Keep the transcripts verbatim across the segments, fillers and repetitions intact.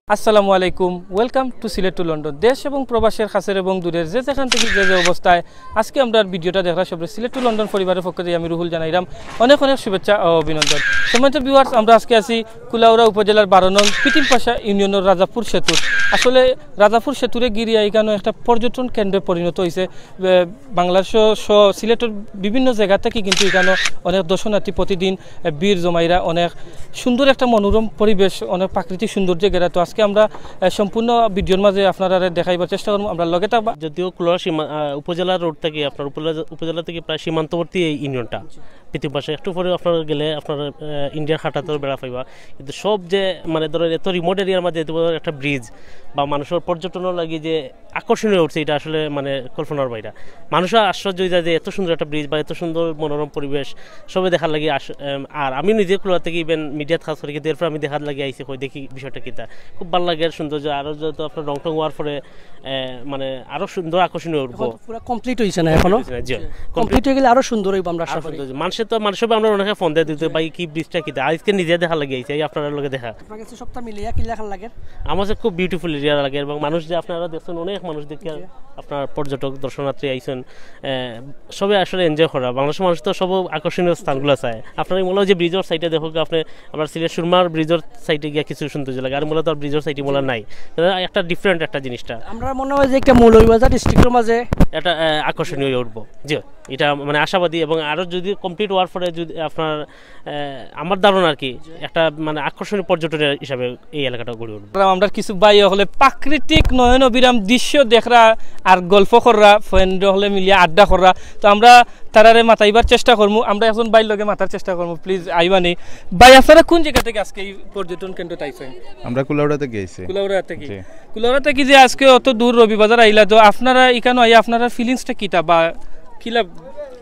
আসসালামু আলাইকুম, welcome to Sylhet to London. দেশ এবং প্রবাসের কাছের এবং দূরের যে যেখান থাকি যে যে অবস্থায় আজকে আমরার ভিডিওটা দেখরা সবরে সিলেট টু লন্ডন পরিবারের পক্ষ থাকি আমি রুহুল জানাইরাম অনেক অনেক শুভেচ্ছা ও অভিনন্দন। সম্মানিত ভিউয়ার্স, আমরা আজকে আছি কুলাউড়া উপজেলার বারো নং পিটিমপাশা ইউনিয়নের রাজাপুর সেতু। আসলে রাজাপুর সেতুরে ঘিরিয়া ইখানো একটা পর্যটন কেন্দ্রে পরিণত হইছে। এ, বাংলাদেশ সহ সিলেটের বিভিন্ন জায়গা থাকি কিন্তু ইখানো অনেক দর্শনার্থী প্রতিদিন, এ, ভিড় জমাইরা। অনেক সুন্দর একটা মনোরম পরিবেশ, অনেক প্রাকৃতিক সৌন্দর্যে ঘেরা। তো আজকে আমরা, এ, সম্পূর্ণ ভিডিওর মাঝে আপনারারে দেখাইবার চেষ্টা করমু। আমরা লগে থাকবা। যদিও কুলাউড়া সীমা-, আহ, উপজেলা রোড থাকি, আপনার উপজেলা, উপজেলা থাকি প্রায় সীমান্তবর্তী এই ইউনিয়নটা। পিটিমপাশা একটু পরে আপনারা গেলে আপনারা, আহ, ইন্ডিয়ার খাটাতর বেড়া পাইবা। কিন্তু সব যে মানে ধরেন এত রিমোট এরিয়ার মাঝে এত বড় একটা ব্রিজ বা মানুষের পর্যটনও লাগি যে আকর্ষণীয় উঠছে, এটা আসলে মানে কল্পনার বাইরে। মানুষও আশ্চর্য হয়ে যায় যে এত সুন্দর একটা ব্রিজ বা এত সুন্দর মনোরম পরিবেশ সবে দেখার লাগি আস-, এম, আর আমি নিজে কুলাউড়া থাকি ইভেন মিডিয়াত কাজ করি, কিন্তু এরপর আমি দেখার লাগি আইছি, কই দেখি বিষয়টা কিতা। খুব ভালো লাগে এর সৌন্দর্য, আরও যত আপনার রং টং হওয়ার পরে, এ, মানে আরও সুন্দর আকর্ষণীয় উঠবো। এখন তো পুরা কমপ্লিট হইছে না এখনো? জি, কমপ্লিট। কমপ্লিট হয়ে গেলে আরো সুন্দর হইব আমরা আশা আরো করি। সুন্দর হইব। মানুষে তো, মানুষে আমরা অনেকে ফোন দিয়ে দিতে, জি। "ভাই, কি ব্রিজটা কিতা?" আজকে নিজে দেখা লাগি আইছে, এই আপনার লগে দেখা। আপনার কাছে সবটা মিলিয়া কি লেখার লাগে? আমার কাছে খুব বিউটিফুল এরিয়া লাগে এবং মানুষ যে আপনারা দেখছেন, অনেক মানুষ দেখে জি। আপনার পর্যটক দর্শনার্থী আইছেন, এ, সবে আসলে এনজয় করা। বাংলাদেশের মানুষ তো সব আকর্ষণীয় স্থানগুলো চায়। আপনার এই মনে হয় যে ব্রিজের সাইডে দেখো, আপনি আমরা সিলেট সুরমার ব্রিজের সাইডে গিয়া কিছু সৌন্দর্য লাগে, আর মূলত আর ব্রিজের সাইডে মূলত নাই। তাহলে একটা ডিফারেন্ট একটা জিনিসটা। আমরা মনে হয় যে একটা মৌলভীবাজার ডিস্ট্রিক্টের মাঝে একটা, আহ, আকর্ষণীয় হয়ে উঠবো। জি, এটা মানে আশাবাদী, এবং আরো যদি কমপ্লিট হওয়ার পরে যদি আপনার, আহ, আমার ধারণা আর কি, একটা মানে আকর্ষণীয় পর্যটনের হিসাবে এই এলাকাটা গড়ে উঠবে। আমরা কিছু ভাই হলে প্রাকৃতিক নয়ন অবিরাম দৃশ্য দেখরা আর গল্প কররা, ফ্রেন্ড হলে মিলিয়া আড্ডা কররা। তো আমরা তারারে মাতাইবার চেষ্টা করমু। আমরা একজন ভাইর লগে মাতার চেষ্টা করমু, প্লিজ আইবানি। ভাই, আপনারা কোন জায়গা থেকে আজকে এই পর্যটন কেন্দ্রত আইছেন? আমরা কুলাউড়া থেকে আইছি। কুলাউড়া থেকে? জি। কুলাউড়া থেকে যে আজকে অত দূর রবিবাজার আইলা, তো আপনারা ইখানো আইয়া আপনারা ফিলিংসটা কিতা বা কিলা?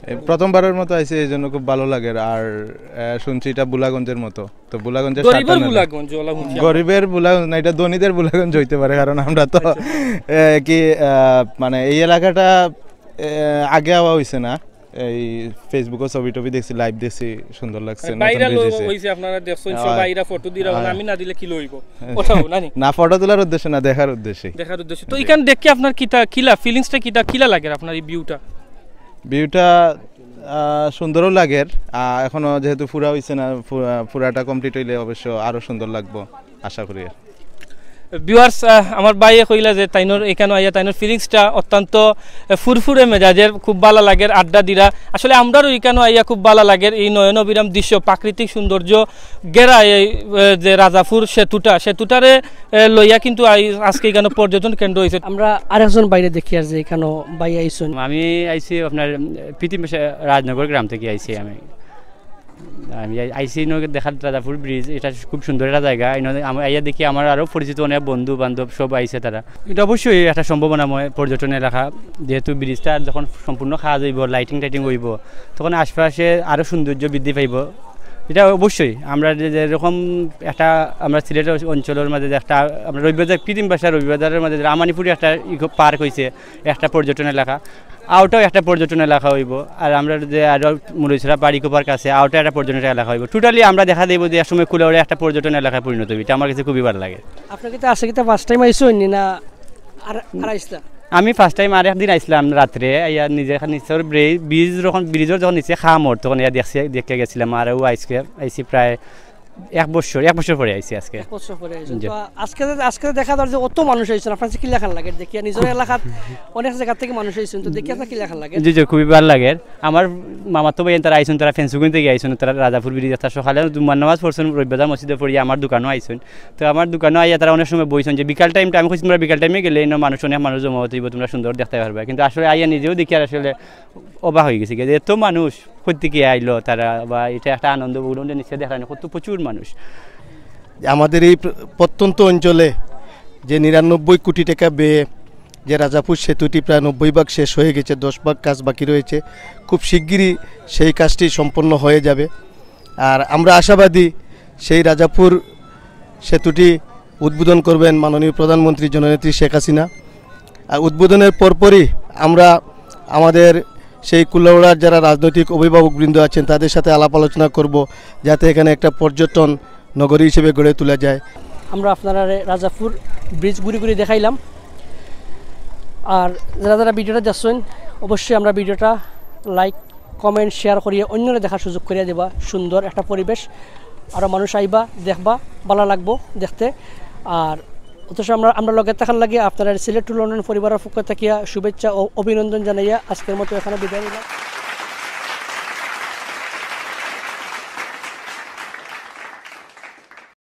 এ, প্রথমবারের মতো আইছি, এই জন্য খুব ভালো লাগে। আর, আহ, শুনছি এটা ভোলাগঞ্জের মতো, তো ভোলাগঞ্জের গরিবের সাতান্ন ভোলাগঞ্জ, ওলা হুনছি আমরা। গরিবের ভোলাগঞ্জ না, এটা ধনীদের ভোলাগঞ্জ হইতে পারে, কারণ আমরা তো, আচ্ছা। এ, কি, আহ, মানে এই এলাকাটা, এ, আগে আওয়া হইছে না। এই ফেসবুকে ছবি টবি দেখছি, লাইভ দেখছি, সুন্দর লাগছে, মানে নতুন ভাইরাল ব্রিজ হইছে। হইছে, আপনারা দেখছেন, সব আহ, ভাইরা ফটো দিরা, আহ। আমি না দিলে কি লইব? ওটাও না নি? না, ফটো তোলার উদ্দেশ্যে না, দেখার উদ্দেশ্যে। দেখার উদ্দেশ্যে। তো জি। এখান দেখে আপনার কিতা, কিলা, ফিলিংসটা কিতা, কিলা লাগে আপনার এই ভিউটা? ভিউটা, আহ, সুন্দরও লাগের। আহ, এখনো যেহেতু পুরা হইছে না, পুরা-, পুরাটা কমপ্লিট হইলে অবশ্য আরো সুন্দর লাগবো, আশা করি। ভিউয়ার্স, আহ, আমার ভাইয়ে কইলা যে তাইনর এখানো আইয়া তাইনর ফিলিংসটা অত্যন্ত, আহ, ফুরফুরে মেজাজের, খুব ভালা লাগের আড্ডা দিরা। আসলে আমরারও এখানো আইয়া খুব ভালা লাগের এই নয়ন অবিরাম দৃশ্য, প্রাকৃতিক সৌন্দর্য ঘেরা এই, আহ, যে রাজাপুর সেতুটা, সেতুটারে, আহ, লইয়া কিন্তু আই-, আজকে এখানো পর্যটন কেন্দ্র হইছে। আমরা আরেকজন ভাইরে দেখি আর যে এখানো ভাই আইছইন। আমি আইছি আপনার, উম, পিটিমপাশা রাজনগর গ্রাম থেকে আইছি আমি। আমি আই-, আইছি নগে দেখার রাজাপুর ব্রিজ, এটা খুব সুন্দর একটা জায়গা। এই নদী, আমি আইয়া দেখি আমার আরো পরিচিত অনেক বন্ধু বান্ধব সব আইছে তারা। এটা অবশ্যই একটা সম্ভাবনাময় পর্যটন এলাকা, যেহেতু ব্রিজটা যখন সম্পূর্ণ কাজ হইব, লাইটিং টাইটিং হইব, তখন আশপাশে আরো সৌন্দর্য বৃদ্ধি পাইব। এটা অবশ্যই আমরা যে, যেরকম একটা আমরা সিলেট অঞ্চলের মাঝে যে একটা আমরা রবিবাজার, পিটিমপাশা রবিবাজারের মাঝে যে রামানীপুরে একটা ইকো পার্ক হইছে, একটা পর্যটন এলাকা, আউটাও একটা পর্যটন এলাকা হইব। আর আমরা যে আরো মুরইছড়া পার্ক, ইকো পার্ক আছে, আউটাও একটা পর্যটন এলাকা হইব। টোটালি আমরা দেখা দেব যে এক সময় কুলাউড়া একটা পর্যটন এলাকায় পরিণত হইব। এটা আমার কাছে খুবই ভালো লাগে। আপনি কি তো আজকে কি তো ফার্স্ট টাইম আইছইন নি না আর, আর আইছলা? আমি ফার্স্ট টাইম আর একদিন আইছিলাম রাত্রে, আইয়া নিজে খালি নিচের ব্রে-, ব্রিজ যখন, ব্রিজের যখন নিচে খামর, তখন ইয়া দেখছি, দেখে গেছিলাম। আর ও আজকে আইছি প্রায় এক বছর, এক বছর পরে আইছি আজকে। এক বছর পরে আইছেন। জি। তো আজকে, আজকে দেখা যার যে অত মানুষ আইছেন, আপনার কাছে কি লেখার লাগে? দেখিয়া নিজের এলাকার অনেক জায়গা থেকে মানুষ আইছেন, তো দেখিয়া আপনার কি লেখার লাগে? জি, জি, খুবই ভালো লাগে। আমার মামাতো ভাই তারা আইছেন, তারা ফেঞ্চুগঞ্জ থেকে আইছেন, তারা রাজাপুর ব্রিজ, তারা সকালে জুম্মার নামাজ পড়ছেন, রবিবাজার মসজিদে পড়িয়া আমার দোকানও আইছেন। তো আমার দোকানও আইয়া তারা অনেক সময় বইছেন যে বিকাল টাইমটা, আমি কইছি, "তোমরা বিকাল টাইমে গেলে ইনো মানুষ অনেক মানুষ জমা হইব, তোমরা সুন্দর দেখতে পারবে।" কিন্তু আসলে আইয়া নিজেও দেখি আর আসলে অবাক হয়ে গেছি যে এত মানুষ কোত্থেকে আইলো তারা, বা এটা একটা আনন্দ উপভোগ নিচে দেখা যায় কত প্রচুর মানুষ। আমাদের এই প্র-, প্রত্যন্ত অঞ্চলে যে নিরানব্বই কোটি টাকা ব্যয়ে যে রাজাপুর সেতুটি প্রায় নব্বই ভাগ শেষ হয়ে গেছে, দশ ভাগ কাজ বাকি রয়েছে। খুব শিগগিরই সেই কাজটি সম্পন্ন হয়ে যাবে। আর আমরা আশাবাদী সেই রাজাপুর সেতুটি উদ্বোধন করবেন মাননীয় প্রধানমন্ত্রী জননেত্রী শেখ হাসিনা। আর উদ্বোধনের পরপরই আমরা আমাদের সেই কুলাউড়ার যারা রাজনৈতিক অভিভাবকবৃন্দ আছেন তাদের সাথে আলাপ আলোচনা করব, যাতে এখানে একটা পর্যটন নগরী হিসেবে গড়ে তোলা যায়। আমরা আপনারারে রাজাপুর ব্রিজ ঘুরি ঘুরি দেখাইলাম। আর যারা যারা ভিডিওটা দেখছেন, অবশ্যই আমরা ভিডিওটা লাইক, কমেন্ট, শেয়ার করিয়া অন্যরে দেখার সুযোগ করিয়া দিবা। সুন্দর একটা পরিবেশ, আরও মানুষ আইবা, দেখবা, ভালা লাগবো দেখতে। আর অথচ আমরা, আমরা লগে থাকার লাগি আপনারারে সিলেট টু লন্ডন পরিবারের পক্ষ থাকিয়া শুভেচ্ছা ও অভিনন্দন জানাইয়া আজকের মতো এখানে বিদায় নিলাম।